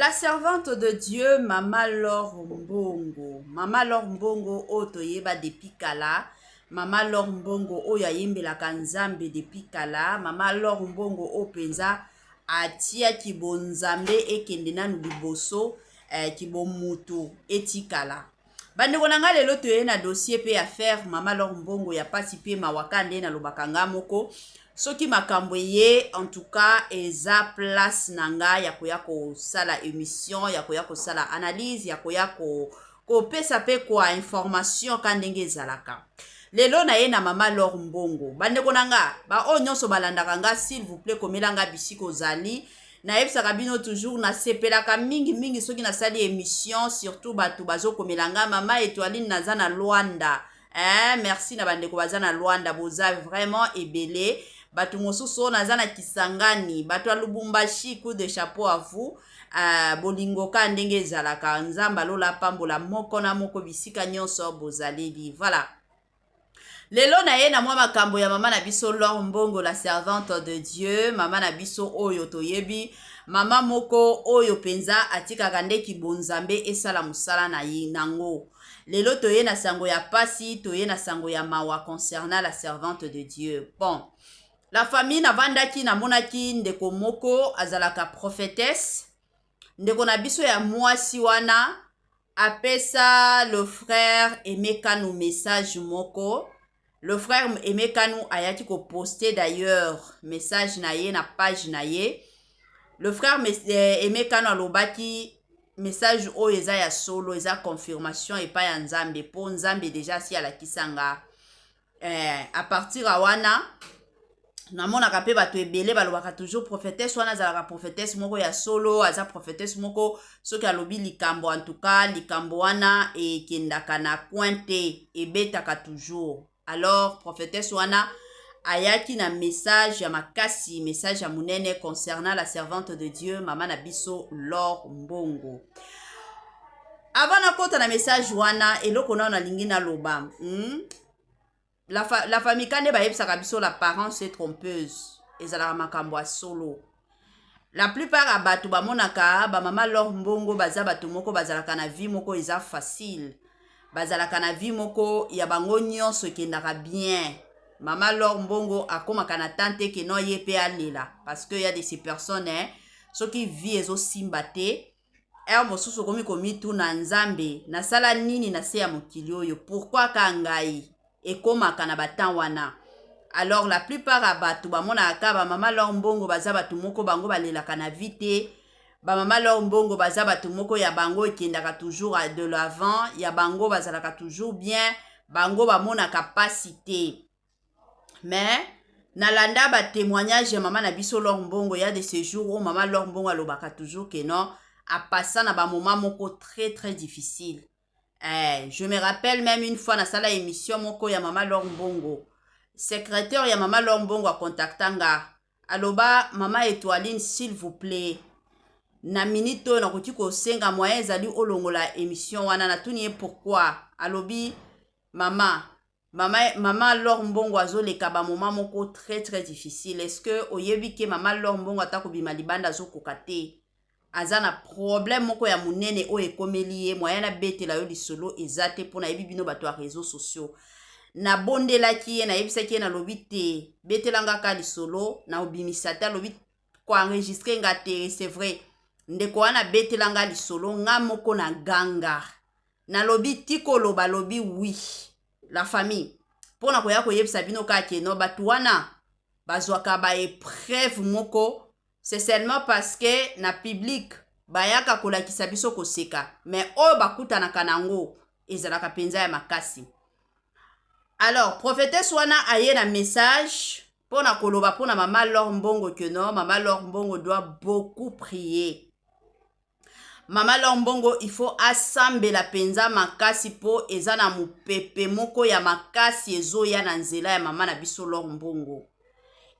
La servante de Dieu mama L'or Mbongo, mama L'or Mbongo oyo toyeba depuis kala, mama L'or Mbongo oyo ayembelaka Nzambe depuis kala, mama L'or Mbongo oyo mpenza atia kibonzambe ekende nanu liboso, kibomutu etikala. Bandeko na ngai, lelo toye na dossier mpe affaire mama L'or Mbongo ya pasi mpe mawa. Ka nde nalobaka nga moko, soki makambo eye, en tout cas eza place na ngai ya koya kosala émission, ya koya kosala analyse, ya koya kopesa mpe kwa information ka ndenge ezalaka. Lelo na ye na mama L'or Mbongo. Bandeko na nga, baoyo nyonso balandaka nga, s'il vous plaît, komela nga bisika ozali. Nayebisaka bino toujours, nasepelaka mingimingi soki nasali émission, surtout bato bazokomela nga: "Mama Etoiline, naza na Lwanda." Merci na bandeko baza na Lwanda, boza vraiment ebele. Bato mosusu oyo naza na Kisangani, bato ya Lubumbashi, coup de chapeau à vous. Bolingo ka ndenge ezalaka, Nzambe alola pambola moko na moko bisika nyonso bozaleli. Voilà, lelo na ye na mwa makambo ya mama na biso L'or Mbongo, la servante de Dieu, mama na biso oyo toyebi, mama moko oyo mpenza atikaka nde kibonzambe esala mosala na ye nango. Lelo toye na sango ya pasi, toye na sango ya mawa concernant la servante de Dieu. Bon, la famille, navandaki, namonaki ndeko moko azalaka prophétesse, ndeko na biso ya mwasi wana apesa le frère Emekanu message moko. Le frère Emekanu ayaki koposte d'ailleurs message na ye na page na ye. Le frère Emekanu alobaki message oyo eza ya solo, eza confirmation epai ya Nzambe, mpo Nzambe déjà asi alakisanga. À partir ya wana, namonaka mpe bato ebele balobaka toujours prophétesse wana azalaka prophétesse moko ya solo, aza prophétesse moko soki alobi likambo, en tout cas likambo wana ekendaka na coin te, ebetaka toujours. Alors prophétesse wana ayaki na message ya makasi, message ya monene concernant la servante de Dieu, mama na biso L'or Mbongo. Avant nakota na message wana, eloko nano nalingi naloba, La famille, ka nde bayebisaka biso, l'apparence est trompeuse, ezalaka makambo ya solo. La plupart ya bato bamonaka bamama L'or Mbongo baza bato moko bazalaka na vie moko eza facile, bazalaka na vie moko ya bango nyonso ekendaka bien. Mama L'or Mbongo akomaka na temps te que non, ye mpe alela, parce que ya de ces personnes, eh, soki vie ezosimba te, heure mosusu okomi komituna: "Nzambe, nasala nini na se ya mokili oyo? Pourquoi ka ngai?" Ekomaka na batemps wana. Alors la plupart ya bato bamonaka kaka bamama L'or Mbongo baza bato moko bango balelaka na vie te, bamama L'or Mbongo baza bato moko ya bango ekendaka toujours de l'avant, ya bango bazalaka toujours bien, bango bamonaka pasi te. Mais nalanda batémoignage ya mama na biso L'or Mbongo ya de ce jour oyo mama L'or Mbongo alobaka toujours que non, apasa na bamoment moko très très difficile. Je me rappelle même une fois nasala émission moko ya mama L'or Mbongo, secrétaire ya mama L'or Mbongo acontacta nga, aloba: "Mama Etoiline, s'il vous plaît, na minute oyo nakoki kosenga moyen ezali olongola émission wana." Natuni ye pourquoi. Alobi: Mama L'or Mbongo azoleka bamoment moko très très difficile. Est ce que oyebi que mama L'or Mbongo ata kobima libanda azokoka te? Aza na problème moko ya monene oyo ekomeli ye, moyen nabetela yo lisolo eza te, mpo nayebi bino bato ya réseaux sociaux." Nabondelaki ye, nayebisaki ye, nalobi te, betelanga ka lisolo, naobimisa te. Alobi koenregistrer nga te. C'est vrai, ndeko wana abetelanga lisolo, nga moko na ganga, nalobi ti koloba, alobi oui. La famille, mpo na koya koyebisa bino kaka que non, bato wana bazwaka baépreuve moko, c'est seulement parce que na public bayaka kolakisa biso koseka, mais oyo bakutanaka nango ezalaka mpenza ya makasi. Alors prophétesse wana aye na message mpo na koloba mpo na mama L'or Mbongo que non, mama L'or Mbongo doit beaucoup prier. Mama L'or Mbongo, il faut asambela mpenza makasi, mpo eza na mopepe moko ya makasi ezoya na nzela ya mama na biso L'or Mbongo.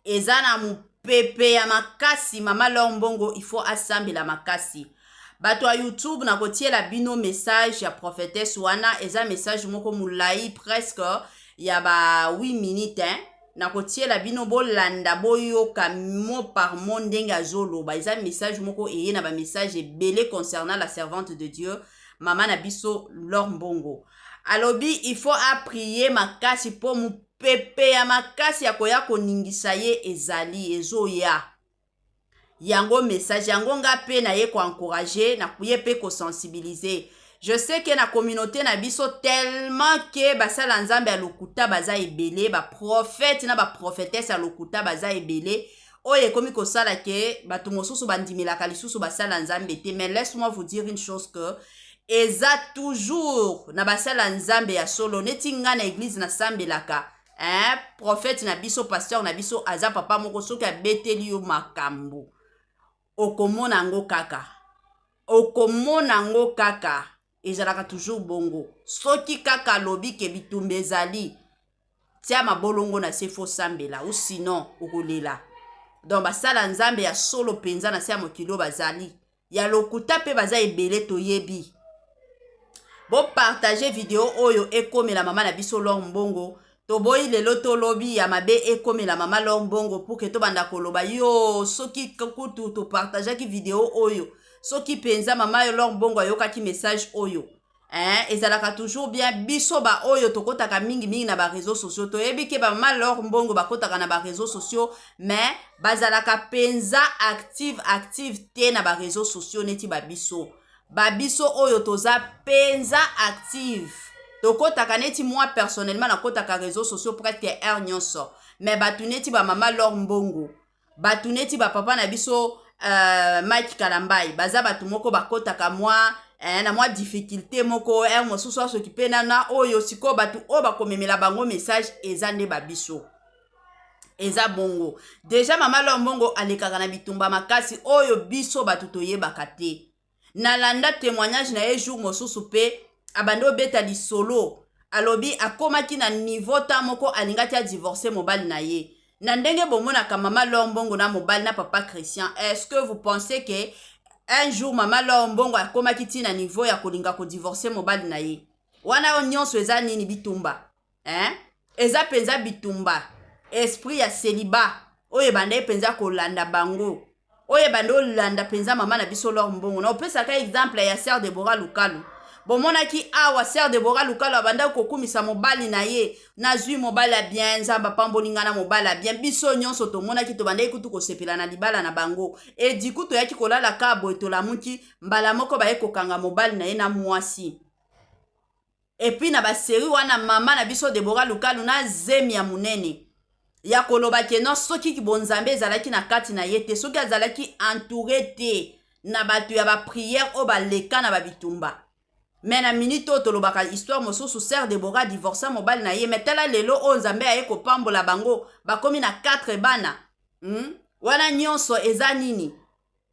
Eza na mopepe ya makasi. Mama L'or Mbongo, il faut asambela makasi. Bato ya YouTube, nakotiela bino message ya prophétesse wana. Eza message moko molai, presque ya ba 8 minutes, hein? Nakotiela bino, bolanda, boyoka mot par mot ndenge azoloba. Eza message moko eye na bamessage ebele concernant la servante de Dieu, mama na biso Lor Mbongo. Alobi il faut aprier makasi mpo mopepe ya makasi ya koya koningisa ye ezali ezoya. Yango message yango nga mpe naye koencourager, naye mpe kosensibiliser. Je sais que na communauté na biso, tellement que basala Nzambe ya lokuta baza ebele, baprophète na baprophétesse ya lokuta baza ebele, oyo ekomi kosala ke bato mosusu bandimelaka lisusu basala Nzambe te. Mais laisse-moi vous dire une chose, que eza toujours na basala Nzambe ya solo. Neti nga na église nasambelaka, hein, prophète na biso, pasteur na biso aza papa moko, soki abeteli yo makambo, okomona yango kaka, okomona yango kaka. Ezalaka toujours bongo. Soki kaka alobi ke bitumba ezali, tia mabolongo na se, faut sambela ou sinon okolela. Donc basala Nzambe ya solo mpenza na se ya mokili oyo bazali, ya lokuta mpe baza ebele, toyebi. Bopartager vidéo oyo ekomela mama na biso Lor Mbongo. Toboyi lelo tolobi ya mabe ekomela mama Lor Mbongo pour que tobanda koloba yo. Soki kutu topartageaki vidéo oyo, soki mpenza mama Lor Mbongo ayokaki message oyo, hein, ezalaka toujours bien. Biso baoyo tokɔtaka mingimingi na baréseaux sociaux, toyebi ke bamama Lor Mbongo bakɔtaka na baréseaux sociaux, mais bazalaka mpenza active active te na baréseaux sociaux neti babiso. Babiso oyo toza mpenza active, tokɔtaka, neti moi personnellement nakɔtaka réseaux sociaux presque heure nyonso. Mais bato neti bamama Lor Mbongo, bato neti bapapa na biso Mike Kalambai, baza bato moko bakɔtaka mwa na mwa difficulté moko, heure mosusu asoki mpe na oyo. Sikoyo bato oyo bakomemela bango message eza nde babiso. Eza bongo. Déjà mama Lor Mbongo alekaka na bitumba makasi oyo biso bato toyebaka te. Nalanda témoignage na ye jour mosusu mpe, abandi obeta lisolo, alobi akomaki na niveau ta moko alingaki adivorcer mobali na ye. Na ndenge bomonaka mama Lor Mbongo na mobali na papa Christian, est-ce que vous pensez que un jour mama Lor Mbongo akomaki ntina niveau ya kolinga kodivorcer mobali na ye wana? Oyo nyonso eza nini? Bitumba, hein? Eza mpenza bitumba, esprit ya célibat oyo ebanda mpenza kolanda bango, oyo ebanda olanda mpenza mama na biso Lor Mbongo. Na opesaka exemple ya sœur Debora Lukalu. Bomonaki awa sœur Debora Lukalu abandaki kokumisa mobali na ye: "Nazwi mobali ya bien, Nzambe apamboli ngai na mobali ya bien." Biso nyonso tomonaki, tobandaki kutu kosepela na libala na bango. Ediku toyaki kolala ka boye, tolamuki mbala moko baye kokanga mobali na ye na mwasi. Et puis na basérie wana, mama na biso Debora Lukalu na zemi ya monene ya koloba ke non, soki bonzambe ezalaki na kati na ye te, soki azalaki entouré te na bato ya baprière oyo baleka na babitumba. Mais na minute oyo tolobaka histoire mosusu, sœur Debora divorça mobali na ye. Mais tala lelo oyo Nzambe aye kopambola bango, bakomi na 4 bana. Wana nyonso eza nini?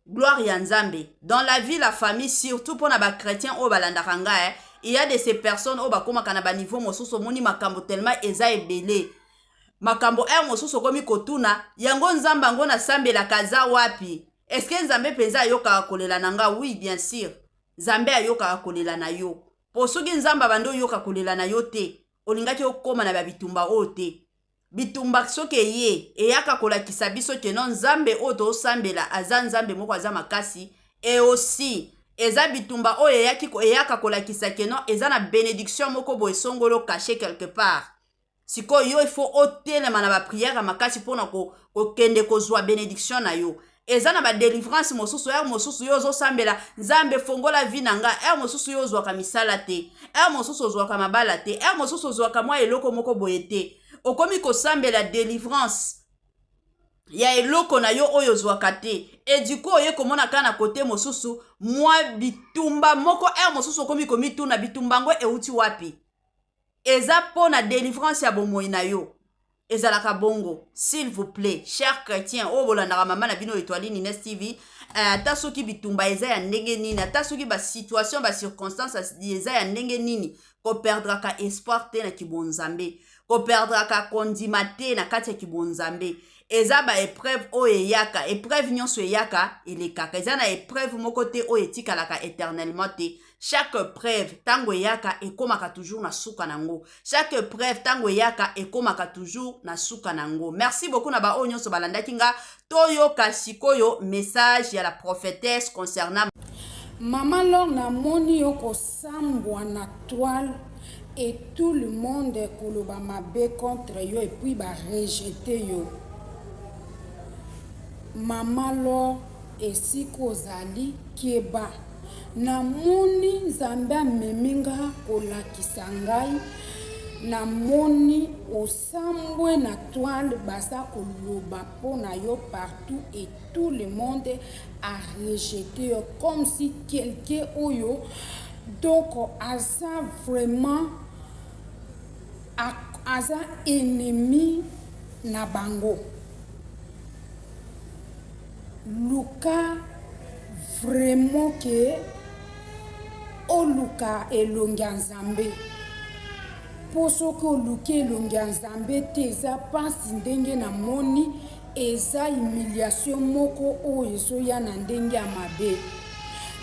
Gloire ya Nzambe. Dans la vie, la famille, surtout mpona bachrétien oyo balandaka ngai, il y a de ces personnes oyo bakomaka na baniveau mosusu, omoni makambo tellement eza ebele, makambo heure mosusu okomi kotuna yango: "Nzambe yango nasambelaka aza wapi? Est-ce Nzambe mpenza ayokaka kolela na nga?" Oui, bien sûr, Nzambe ayokaka kolela na yo, mpo soki Nzambe abandi oyoka kolela na yo te, olingaki okóma na babitumba oyo te. Bitumba soki eye, eyaka kolakisa biso ke non, Nzambe oyo tosambela aza Nzambe moko aza makasi. Et aussi eza bitumba oyo eyaki, eyaka kolakisa ke non, eza na bénédiction moko boye songolo caché quelque part. Sikoyo yo, il faut otelema na baprière ya makasi mpona kokende kozwa bénédiction na yo. Eza na badélivrance mosusu. Heure mosusu yo ozosambela: "Nzambe, fongola vie na nga." Heure mosusu yo ozwaka misala te, heure mosusu ozwaka mabala te, heure mosusu ozwaka mwa eloko moko boye te. Okomi kosambela délivrance ya eloko na yo oyo ozwaka te. Et du coup oye komona kaka na kote mosusu mwa bitumba moko. Heure mosusu okomi komituna: "Bitumba yango euti wapi?" Eza mpo na délivrance ya bomoi na yo. Ezalaka bongo. S'il vous plaît, cher chrétien oyo bolandaka mama na bino Etoile Nines TV, ata soki bitumba eza ya ndenge nini, ata soki basituation, bacirconstance eza ya ndenge nini. Koperdraka espoir te na kibonzambe, koperdraka kondima te na kati ya kibonzambe. Eza ba épreuve oyo eyaka, épreuve nyonso eyaka elekaka. Eza na épreuve moko te oyo etikalaka éternellement te. Chaque épreuve ntango eyaka, ekomaka toujours na suka nango. Chaque épreuve ntango eyaka, ekomaka toujours na suka nango. Merci beaucoup na baoyo nyonso balandaki nga. Toyoka sikoyo message ya la prophétesse concernant Mama Lor, namoni yo kosambwa na toile et tout le monde koloba mabe contre yo et puis barejeter yo. Mama Lor, esika ozali, keba. Namoni Nzambe amemi nga kolakisa ngai, namoni osambwe na toile, baza koloba mpo na yo partout et tout le monde a rejeté yo comme si quelqu'un oyo donc aza vraiment aza ennemi na bango. Luka vraiment ke oluka elongi ya Nzambe, mpo soki oluki elongi ya Nzambe te, eza mpasi. Ndenge namoni, eza humiliation moko oyo ezoya na ndenge ya mabe.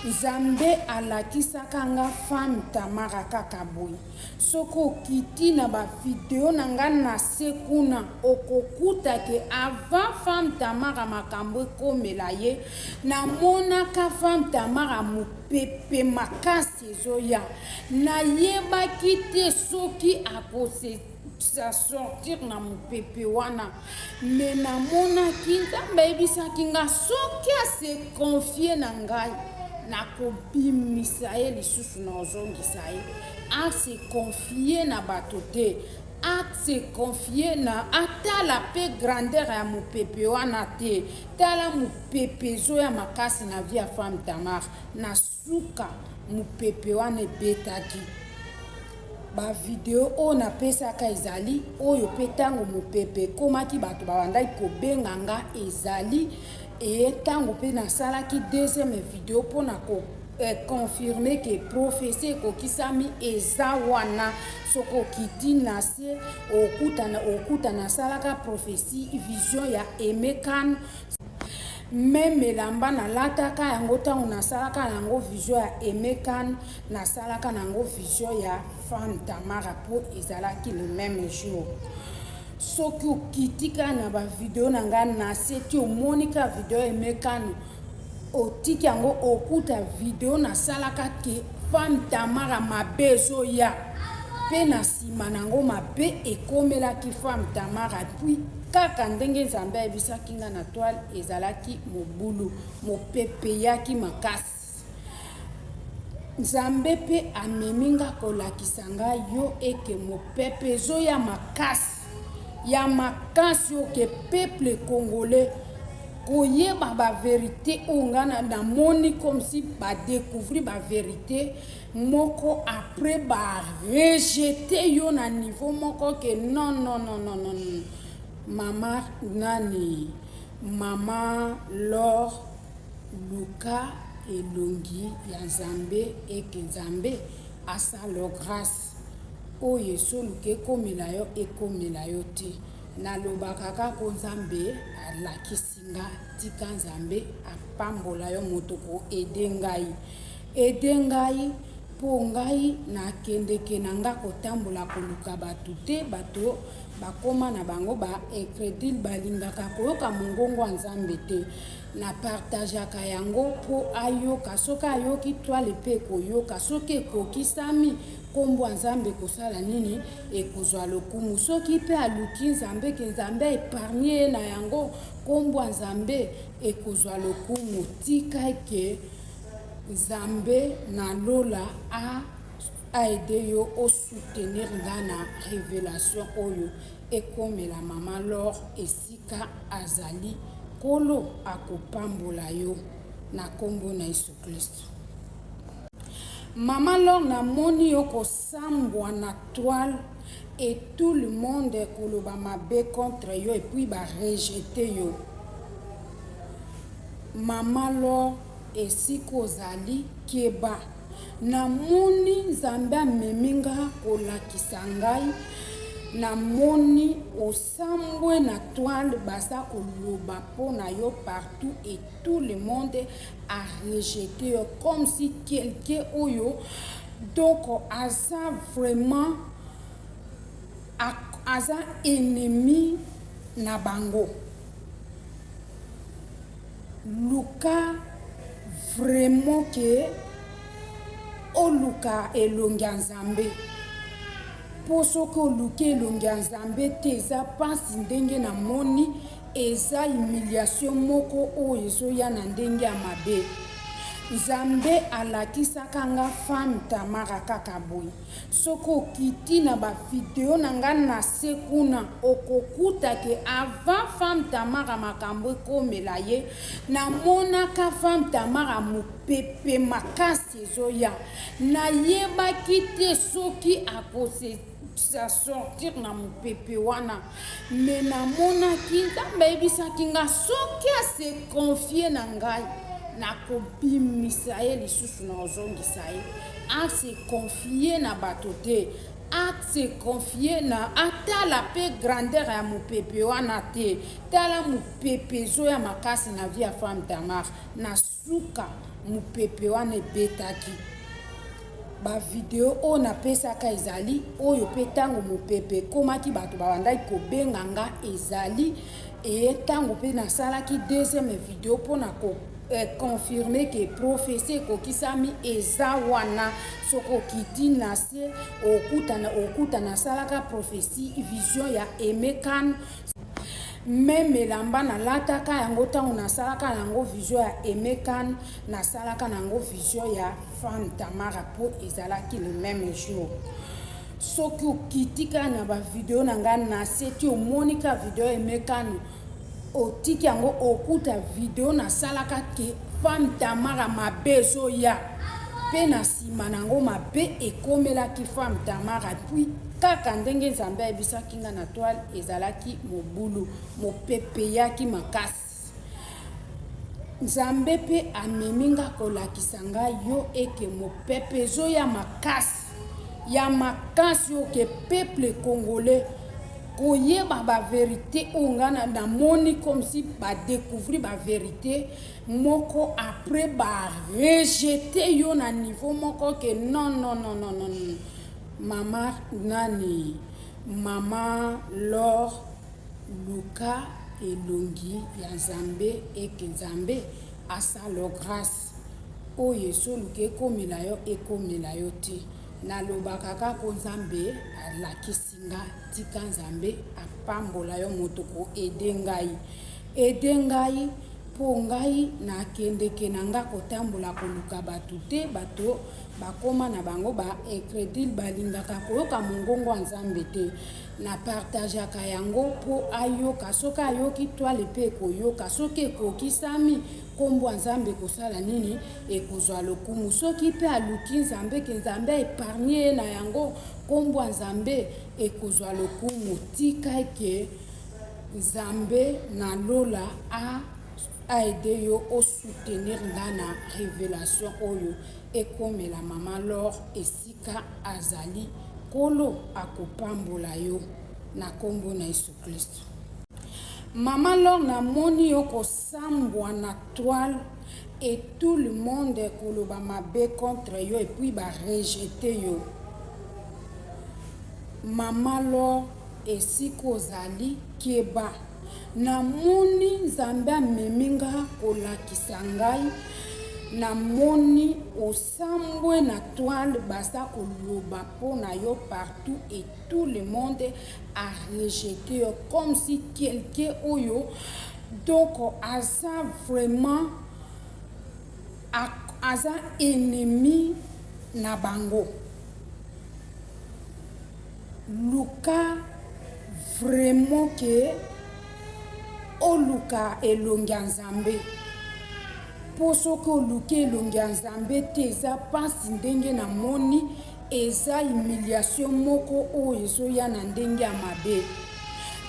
Nzambe alakisaka nga femme Tamara kaka boye. Soki okiti na bavideo na nga na se kuna, okokuta ke avant femme Tamara makambo ekomela ye, namonaka femme Tamara mopepe makasi ezoya. Nayebaki te soki akose sortir na mopepe wana, me namonaki Nzambe ayebisaki nga soki ase confier na ngai, nakobimisa ye lisusu, nazongisa ye. Ase confier na bato te, ase confier na, atala mpe grandeur ya mopepe wana te. Tala mopepe ezoya makasi na vie ya femme Tamar. Na suka, mopepe wana ebetaki. Bavideo oyo napesaka ezali oyo mpe ntango mopepe ekomaki, bato babandaki kobenga nga. Ezali eye ntango mpe nasalaki deuxième video mpona ko confirmer ke prophétie ekokisami. Eza wana, soki okiti na se, okutana, okuta nasalaka prophétie, vision ya Emekan. Même elamba nalataka yango ntango nasalaka yango vision ya Emekan, nasalaka nango vision ya femme Tamara, mpo ezalaki le même jour. Soki okiti kaka na bavideo na ngai na se ti omoni kaka video Emekano, otiki yango, okuta video nasalaka ke femme Tamara mabe ezoya, mpe na nsima nango mabe ekomelaki femme Tamara. Puis kaka ndenge Nzambe ayebisaki nga na toile, ezalaki mobulu, mopepe eyaki makasi. Nzambe mpe amemi nga kolakisa ngai yo eke mopepe ezoya makasi ya makasi, oyo ke peuple congolais koyeba bavérité oyo nga namoni comme si badécouvrir bavérité moko, après barejeter yo na niveau moko ke non, non, non, non, non, non. Mama nani, mama Lor, luka elongi ya Nzambe eke Nzambe asala grâce. Oyo esoluka ekomela yo, ekomela yo te. Nalobaka kaka Nzambe alakisi nga. Tika Nzambe apambola yo. Moto koaider ngai, aide ngai, mpo ngai nakendeke na nga kotambola koluka bato te. Bato bakóma na bango baincrédule, balingaka koyoka mongongo ya Nzambe te. Napartageaka yango mpo ayoka. Soki ayoki, toile mpe ekoyoka. Soki ekokisami, nkombo ya Nzambe ekosala nini? Ekozwa lokumu. Soki mpe aluki Nzambe, ke Nzambe aépargner ye na yango, nkombo ya Nzambe ekozwa lokumu. Tika eke Nzambe na lola a aider yo osoutenir nga na révélation oyo ekomela mama Lor esika azali. Nkolo akopambola yo na nkombo na Yesu Kristo. Mama Lor, namoni yo kosambwa na toile et tout le monde koloba mabe contre yo et puis barejeter yo. Mama Lor, esika ozali, keba. Namoni Nzambe amemi nga kolakisa ngai, namoni osambwe na toile baza koloba mpo na yo partout et tout le monde a rejete yo comme si quelqu'un oyo donc aza vraiment aza ennemi na bango. Luka vraiment ke oluka elongi ya Nzambe po soki oluki elongi ya Nzambe te eza pasi ndenge na moni eza humiliation moko oyo ezoya na ndenge ya mabe. Nzambe alakisaka nga femme Tamara kaka boye. Soki okiti na ba video na nga na se kuna okokuta ke avant femme Tamara makambo ekomela ye namonaka femme Tamara mupepe makasi ezoya nayebaki te soki ako se sortir na mupepe wana mais namonaki Nzambe ayebisaki nga soki ase confier na ngai nakobimisa ye lisusu nakozongisa ye. A se confier na bato te, a se confier na atala pe grandeur ya mupepe wana te. Tala mupepe ezoya makasi na vie ya femme Tamar, na suka mupepe wana ebetaki. Ba video oyo napesaka ezali oyo pe tango mupepe ekomaki bato babandaki kobenga nga ezali eye tango pe nasalaki deuxième video pona ko eh, confirme ke prophetie ekokisami eza wana soki okiti na se okutana okutana asalaka prophetie vision ya emekan meme elamba nalataka yango ntango nasalaka yango vision ya emekan nasalaka na yango vision ya femme tamara mpo ezalaki le meme jour soki okiti kaka na bavideo na ngai na se ti omoni kaka video ya emekano Otiki yango okuta video nasalaka ke femme Tamara mabe ezoya pe na sima nango mabe ekomelaki femme Tamara puis kaka ndenge Nzambe ayebisaki nga na toile ezalaki mobulu mopepe eyaki makasi Nzambe pe amemi nga kolakisa nga yo eke mopepe ezoya makasi ya makasi oyo ke peuple congolais koyeba ba verite oyo nga namoni comme si ba découvrir ba verite moko après ba rejete yo na niveau moko ke non non non non non mama nani mama Laure luka elongi ya Nzambe eke Nzambe asalo grâce oyo esoluka ekomela yo ekomela yo te nalobaka kaka Nzambe alakisi nga tika Nzambe apambola yo moto ko aide ngai aide ngai po ngai nakendeke na nga kotambola koluka bato te bato bakoma na bango ba incredule balingaka koyoka mongongo ya Nzambe te na partageaka yango po ayoka soki ayoki toile pe ekoyoka soki ekokisami kombo ya Nzambe ekosala nini ekozwa lokumu soki pe aluki Nzambe ke Nzambe a epargne ye na yango Kombo ya Nzambe ekozwa lokumu. Tika eke Nzambe na lola a aide yo o soutenir nga na revelation oyo ekomela maman L'or esika azali. Nkolo akopambola yo na kombo na Yesu Klisto. Maman L'or na moni yo kosambwa na toile et tout le monde koloba mabe contre yo et puis ba rejete yo. Maman L'or esika ozali keba. Namoni Nzambe amemi nga kolakisa ngai namoni osambwe na toile baza koloba mpo na yo partout et tout le monde a rejete yo comme si quelqu'un oyo donc aza vraiment aza ennemi na bango. Luka vraiment ke oluka elongi ya Nzambe po soki oluki elongi ya Nzambe te eza pasi ndenge na moni eza humiliation moko oyo ezoya na ndenge ya mabe.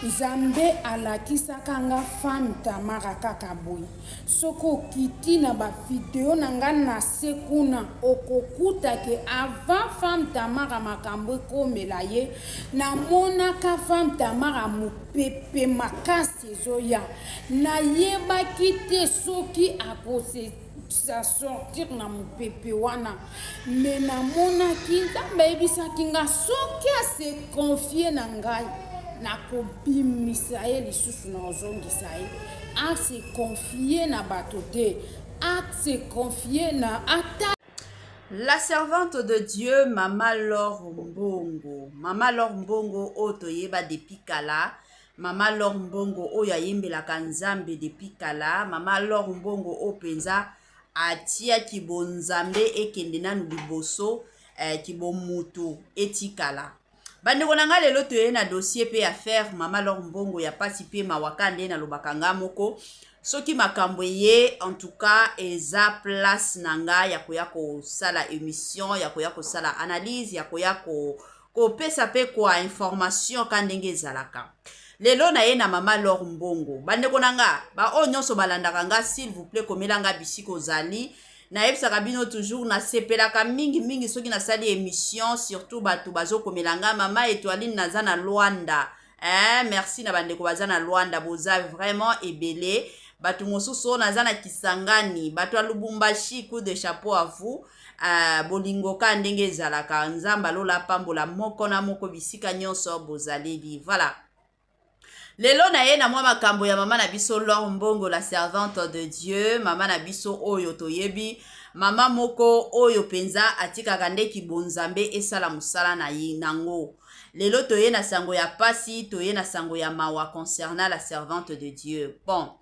Nzambe alakisaka nga femme Tamara kaka boye. Soki okiti na ba video na nga na se kuna okokuta ke avant femme Tamara makambo ekomela ye, namonaka femme Tamara mupepe makasi ezoya. Nayebaki te soki ako se sortir na mupepe wana mais namonaki Nzambe ayebisaki nga soki a se confier na ngai nakobimisa ye lisusu nakozongisa ye. A se confier na bato te, a se confier na ata. La servante de Dieu mama L'or Mbongo, mama L'or Mbongo oyo toyeba depuis kala, mama L'or Mbongo oyo ayembelaka Nzambe depuis kala, mama L'or Mbongo oyo mpenza atia kibonzambe ekende nanu liboso, eh, kibomutu etikala. Bandeko na ngai, lelo toye na dossier pe affaire mama L'or Mbongo ya pasi pe mawa ka nde nalobaka nga moko soki makambo eye en tout cas eza place na nga ya koya kosala émission, ya koya kosala analyse, ya koya kopesa pe kwa information ka ndenge ezalaka. Lelo na ye na mama L'or Mbongo. Bandeko na nga, ba oyo nyonso balandaka nga, s'il vous plaît komela nga bisika ozali. Nayebisaka bino toujours, nasepelaka mingi mingi soki nasali émission, surtout bato bazokomela nga mama Etoiline naza na Luanda. Merci na bandeko baza na Luanda, boza vraiment ebele. Bato mosusu oyo naza na Kisangani, bato ya Lubumbashi, coup de chapeau à vous. Bolingo ka ndenge ezalaka, Nzambe alola pambola moko na moko bisika nyonso bozaleli. Voilà. Lelo na ye na mwa makambo ya mama na biso L'or Mbongo, la servante de Dieu, mama na biso oyo toyebi, mama moko oyo penza atikaka nde kibonzambe esala mosala na ye nango. Lelo toye na sango ya pasi, toye na sango ya mawa concernant la servante de Dieu. Bon,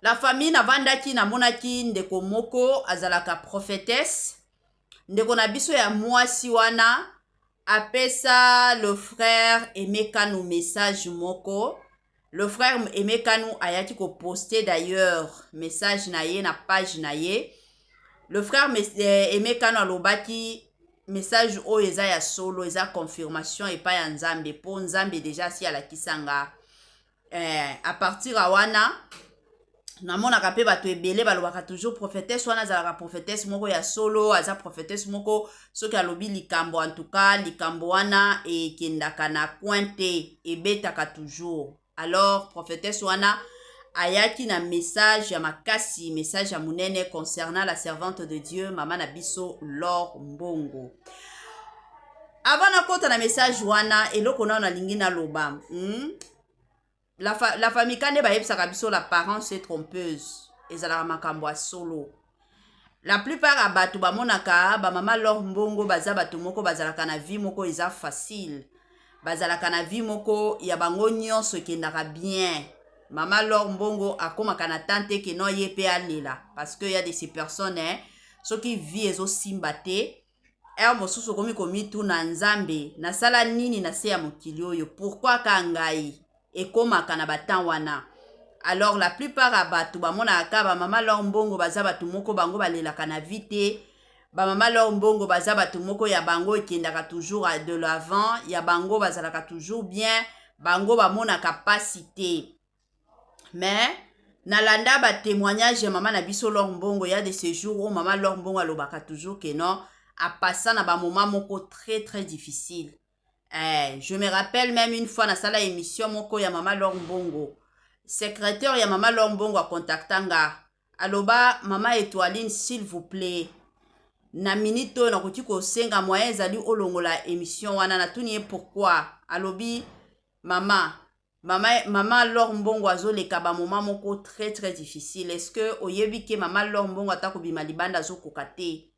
la famille navandaki namonaki ndeko moko azalaka prophétesse, ndeko na biso ya mwasi wana apesa le frère Emekanu message moko. Le frère Emekanu ayaki koposter d'ailleurs message na ye na page na ye. Le frère Emekanu alobaki message oyo eza ya solo, eza confirmation epai ya Nzambe, po Nzambe déjà asi alakisanga. À partir ya wana namonaka mpe bato ebele balobaka toujours prophétesse wana azalaka prophétesse moko ya solo, aza prophétesse moko soki alobi likambo, en tout cas likambo wana ekendaka na coin te, ebetaka toujours. Alors prophétesse wana ayaki na message ya makasi, message ya monene concernant la servante de Dieu mama na biso L'or Mbongo. Avant nakota na message wana, eloko nano nalingi naloba, La famille ka nde bayebisaka biso l'apparence est trompeuse, ezalaka makambo ya solo. La plupart ya bato bamonaka bamama L'or Mbongo baza bato moko bazalaka na vie moko eza facile, bazalaka na vie moko ya bango nyonso ekendaka bien. Mama L'or Mbongo akomaka na temps te ke no ye mpe alela, parce que ya de ces personnes, soki vie ezosimba te, heure mosusu okomi komituna Nzambe nasala nini na se ya mokili oyo, pourquoi ka ngai ekomaka na batemps wana. Alors la plupart ya bato bamonaka ka bamama L'or Mbongo baza bato moko bango balelaka na vie te, bamama L'or Mbongo baza bato moko ya bango ekendaka toujours de l'avant, ya bango bazalaka toujours bien, bango bamonaka pasi te. Mais nalanda ba témoignage ya mama na biso L'or Mbongo ya de ce jour oyo mama L'or Mbongo alobaka toujours ke non, apasa na bamoment moko très très difficile. Je me rappelle même une fois nasala émission moko ya mama L'or Mbongo, secrétaire ya mama L'or Mbongo acontacta nga, aloba mama Etoiline, s'il vous plaît, na minute oyo nakoki kosenga moyen ezali olongola émission wana. Natuni ye pourquoi, alobi mama L'or Mbongo azoleka bamoment moko très très difficile. Est ce que oyebi ke mama L'or Mbongo ata kobima libanda azokoka te,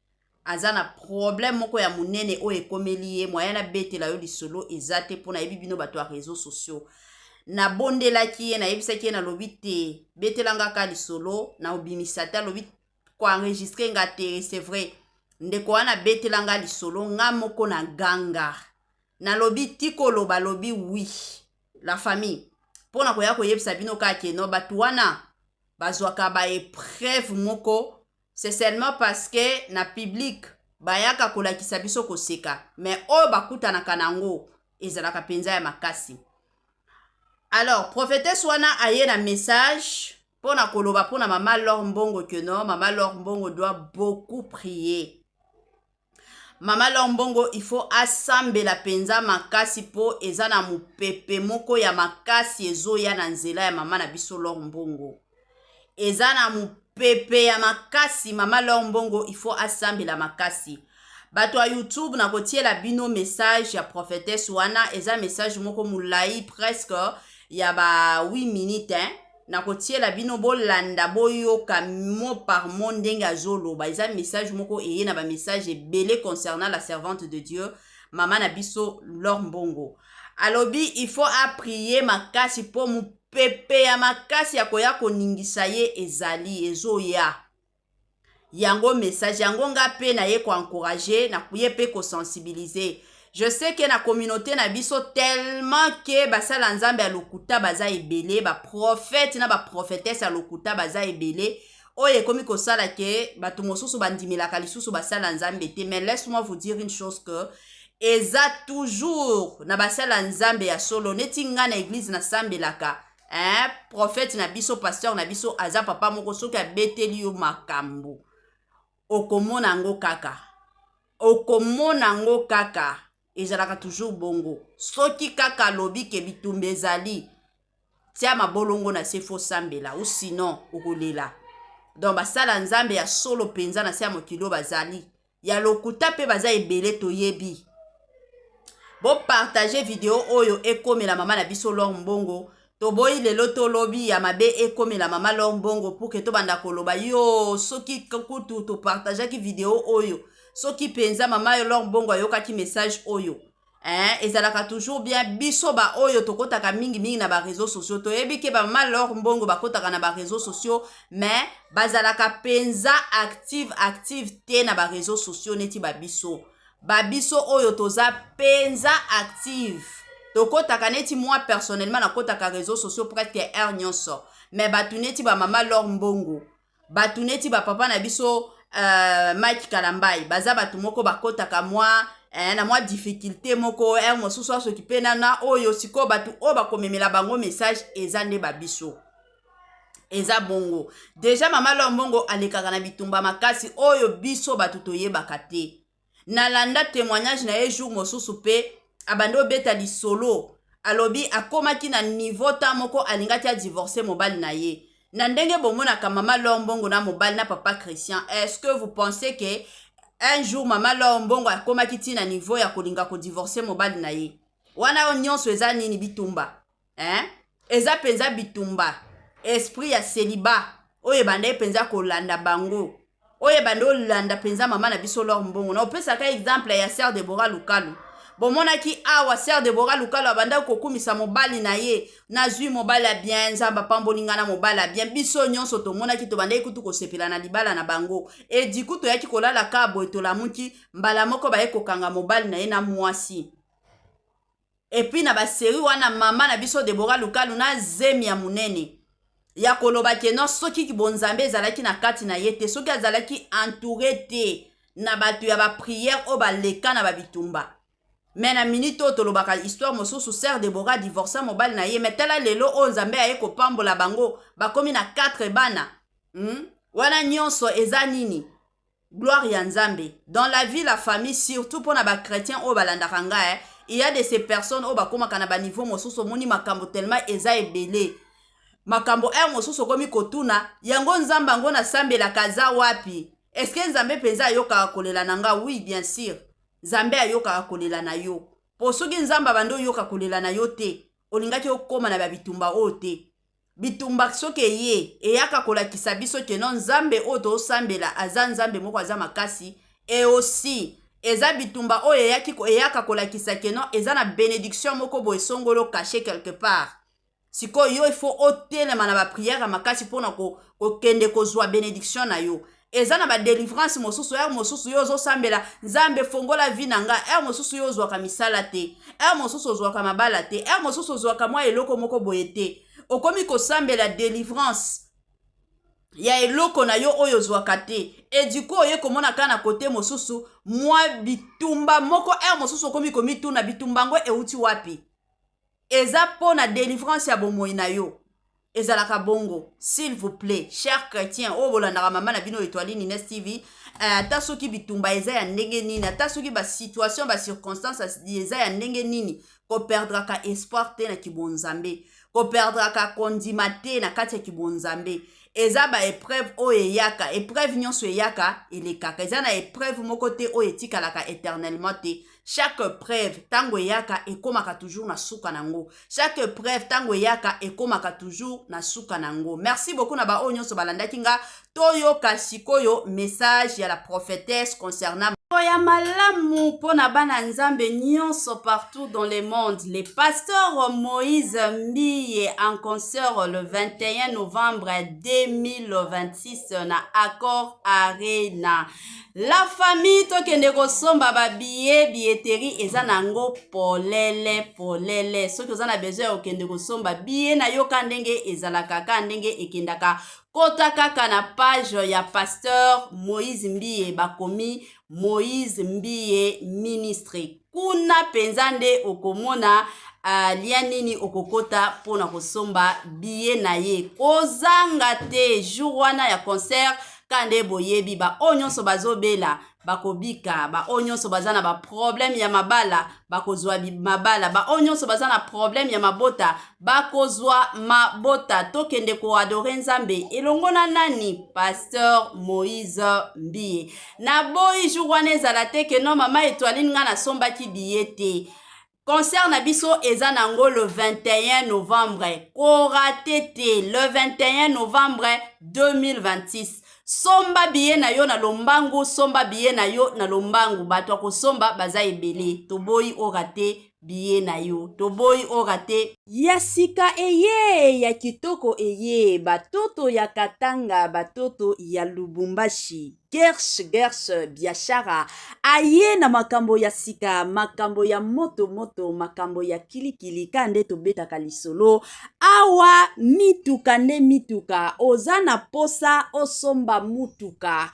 aza na problème moko ya monene oyo ekomeli ye, moyen nabetela yo lisolo eza te mpo nayebi bino bato ya réseaux sociaux. Nabondelaki ye, nayebisaki ye, nalobi te, betelanga ka lisolo na obimisa te. Alobi koenregistrer nga te. C'est vrai, ndeko wana abetelanga lisolo, nga moko na ganga, nalobi ti koloba, alobi oui. La famille, mpona koya koyebisa bino kaka ke no, bato wana bazwaka baépreuve moko, c'est seulement parce que na public bayaka kolakisa biso koseka, mais oyo bakutanaka nango ezalaka mpenza ya makasi. Alors prophetesse wana aye na message mpo na koloba mpo na mama Lor Mbongo que non, mama Lor Mbongo doit beaucoup prier. Mama Lor Mbongo il faut asambela mpenza makasi mpo eza na mopepe moko ya makasi ezoya na nzela ya mama na biso Lor Mbongo. Eza na mopepe ya makasi, mama Lor Mbongo il faut asambela makasi. Bato ya YouTube, nakotiela bino message ya prophetesse wana. Eza message moko molai, presque ya ba 8 minutes, hein? Nakotiela bino, bolanda, boyoka mot par mot ndenge azoloba. Eza message moko eye na bamessage ebele concernant la servante de Dieu, mama na biso Lor Mbongo. Alobi il faut aprier makasi mpo mopepe ya makasi ya koya koningisa ye ezali ezoya. Yango message yango nga mpe naye koencourager, naye mpe kosensibiliser. Je sais que na communauté na biso, tellement que basala Nzambe ya lokuta baza ebele, baprophète na baprophétesse ya lokuta baza ebele, oyo ekomi kosala ke bato mosusu bandimelaka lisusu basala Nzambe te. Mais laisse-moi vous dire une chose, que eza toujours na basala Nzambe ya solo. Neti nga na église nasambelaka, hein, prophète na biso, pasteur na biso aza papa moko, soki abeteli yo makambo, okomona yango kaka, okomona yango kaka. Ezalaka toujours bongo. Soki kaka alobi ke bitumba ezali, tia mabolongo na se, faut sambela ou sinon okolela. Donc basala Nzambe ya solo mpenza na se ya mokili oyo bazali, ya lokuta mpe baza ebele, toyebi. Bopartager vidéo oyo ekomela mama na biso Lor Mbongo. Toboyi lelo tolobi ya mabe ekomela mama Lor Mbongo pour que tobanda koloba yo. Soki kutu topartageaki vidéo oyo, soki mpenza mama Lor Mbongo ayokaki message oyo, hein, ezalaka toujours bien. Biso baoyo tokɔtaka mingimingi na baréseaux sociaux, toyebi ke bamama Lor Mbongo bakɔtaka na baréseaux sociaux, mais bazalaka mpenza active active te na baréseaux sociaux neti babiso. Babiso oyo toza mpenza active, tokɔtaka, neti moi personnellement nakɔtaka réseaux sociaux presque heure nyonso. Mais bato neti bamama Lor Mbongo, bato neti bapapa na biso Mike Kalambai, baza bato moko bakɔtaka mwa na mwa difficulté moko, heure mosusu asoki mpe na oyo. Sikoyo bato oyo bakomemela bango message eza nde babiso. Eza bongo. Déjà mama Lor Mbongo alekaka na bitumba makasi oyo biso bato toyebaka te. Nalanda témoignage na ye jour mosusu mpe, abandi obeta lisolo, alobi akomaki na niveau ta moko alingaki adivorcer mobali na ye. Na ndenge bomonaka mama Lor Mbongo na mobali na papa Christian, est-ce que vous pensez que un jour mama Lor Mbongo akomaki ntina niveau ya kolinga kodivorcer mobali na ye wana? Oyo nyonso eza nini? Bitumba, hein? Eza mpenza bitumba, esprit ya célibat oyo ebandaki mpenza kolanda bango, oyo ebandi olanda mpenza mama na biso Lor Mbongo. Na opesaka exemple ya sœur Debora Lukalu. Bomonaki awa sœur Debora Lukalu abandaki kokumisa mobali na ye: "Nazwi mobali ya bien, Nzambe apamboli nga na mobali ya bien." Biso nyonso tomonaki, tobandaki kutu kosepela na libala na bango. Ediku toyaki kolala ka boye, tolamuki mbala moko baye kokanga mobali na ye na mwasi. Et puis na basérie wana, mama na biso Debora Lukalu na zemi ya monene ya koloba ke non, soki bonzambe ezalaki na kati na ye te, soki azalaki entouré te na bato ya baprière oyo baleka na babitumba. Mais na minute oyo tolobaka histoire mosusu, sœur Debora divorcer mobali na ye. Mais tala lelo oyo Nzambe aye kopambola bango, bakomi na 4 bana, Wana nyonso eza nini? Gloire ya Nzambe. Dans la vie, la famille, surtout mpona bachrétien oyo balandaka ngai, il y a de ces personnes oyo bakomaka na baniveau mosusu, omoni makambo tellement eza ebele, makambo heure mosusu okomi kotuna yango: "Nzambe yango nasambelaka aza wapi? Est-ce Nzambe mpenza ayokaka kolela na nga?" Oui, bien sûr, Nzambe ayokaka kolela na yo, po soki Nzambe abandi oyoka kolela na yo te, olingaki okóma na babitumba oyo te. Bitumba soki eye, eyaka kolakisa biso ke non, Nzambe oyo tosambela aza Nzambe moko aza makasi. Et aussi eza bitumba oyo eyaki, eyaka kolakisa ke non, eza na bénédiction moko boye songolo caché quelque part. Sikoyo yo, ifo otelema na baprière ya makasi mpona kokende kozwa bénédiction na yo. Eza na badélivrance mosusu. Heure mosusu yo ozosambela: "Nzambe, fongola vie na nga." Heure mosusu yo ozwaka misala te, heure mosusu ozwaka mabala te, heure mosusu ozwaka mwa eloko moko boye te. Okomi kosambela délivrance ya eloko na yo oyo ozwaka te. Et du coup oye komona kaka na kote mosusu mwa bitumba moko. Heure mosusu okomi komituna: "Bitumba yango euti wapi?" Eza mpo na delivrance ya bomoi na yo. Ezalaka bongo. S'il vous plaît, cher chrétien oyo bolandaka mama na bino Etoiline Ines TV, ata soki bitumba eza ya ndenge nini, ata soki basituation, bacirconstance eza ya ndenge nini, koperdraka espoir te na kibonzambe, koperdraka kondima te na kati ya kibonzambe. Eza ba épreuve oyo eyaka, épreuve nyonso eyaka elekaka. Eza na épreuve moko te oyo etikalaka éternellement te. Chaque épreuve ntango eyaka, ekomaka toujours na suka nango. Chaque épreuve ntango eyaka, ekomaka toujours na suka nango. Merci beaucoup na baoyo nyonso balandaki nga. Toyoka sikoyo message ya la prophétesse concernant ya malamu mpo na bana Nzambe nyonso partout dans le monde. Le pasteur Moïse Mbiye en concert le 21 novembre 2026 na Accor Arena. La famille, tokende kosomba babillet. Billetterie eza nango polele polele. Soki oza na besoin ya kokende kosomba billet na yo, ka ndenge ezalaka, ka ndenge ekendaka, kota kaka na page ya pasteur Moïse Mbiye, bakomi Moïse Mbiye Ministre. Kuna mpenza nde okomona lien nini okokota mpona kosomba billet na ye. Kozanga te jour wana ya concert. Ka nde boyebi, baoyo nyonso bazobela bakobika, baoyo nyonso baza na baproblème ya mabala bakozwa mabala, baoyo nyonso baza na problème ya mabota bakozwa mabota. Tokende koadorer Nzambe elongo na nani? Pasteur Moïse Mbiye. Naboyi jour wana ezala te ke non, mama Etoiline, nga nasombaki billet te. Concert na biso eza nango le 21 novembre. Korater te le 21 novembre 2026. Somba billet na yo na lombangu, somba billet na yo na lombangu. Bato ya kosomba baza ebele. Toboyi orater billet na yo, toboyi orater. Ya sika eye, ya kitoko eye, batoto ya Katanga, batoto ya Lubumbashi, Gersh Gersh Biashara aye na makambo ya sika, makambo ya moto moto, makambo ya kilikili. Ka nde tobetaka lisolo awa, mituka nde mituka. Oza na posa osomba mutuka,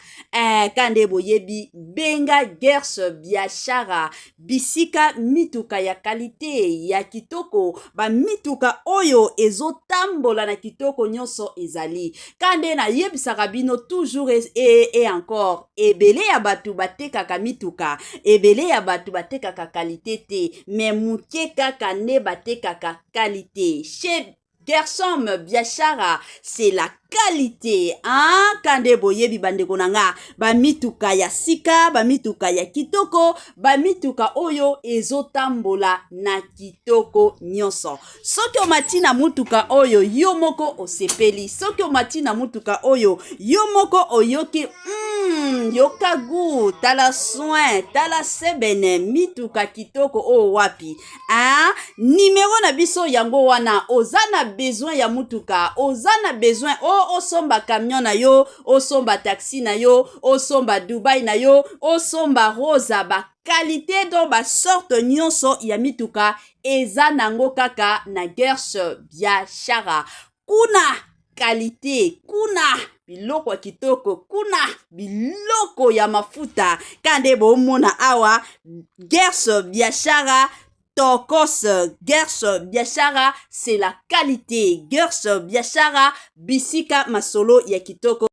ka nde boyebi, benga Gersh Biashara, bisika mituka ya qualité, ya kitoko, bamituka oyo ezotambola na kitoko nyonso ezali. Ka nde nayebisaka bino toujours et encore, ebele ya bato batekaka mituka, ebele ya bato batekaka qualité te, mais moke kaka nde batekaka qualité. Chez Gersom Biashara, c'est la qualité, hein? Ka nde boyebi, bandeko na nga, bamituka ya sika, bamituka ya kitoko, bamituka oyo ezotambola na kitoko nyonso. Soki omati na mutuka oyo, yo moko osepeli. Soki omati na mutuka oyo, yo moko oyoki yoka gu. Tala soin, tala sebene, mituka kitoko oyo wapi, hein? Nimero na biso yango wana. Oza na besoin ya mutuka, oza na besoin o osomba camion na yo, osomba taxi na yo, osomba Dubai na yo, osomba Rosa, baqualité, donc basorte nyonso ya mituka eza nango kaka na Gersh Biashara. Kuna qualité, kuna biloko ya kitoko, kuna biloko ya mafuta. Ka nde bomona awa, Gersh Biashara tokos. Gers Biashara, c'est la qualité. Gers Biashara, bisika masolo ya kitoko.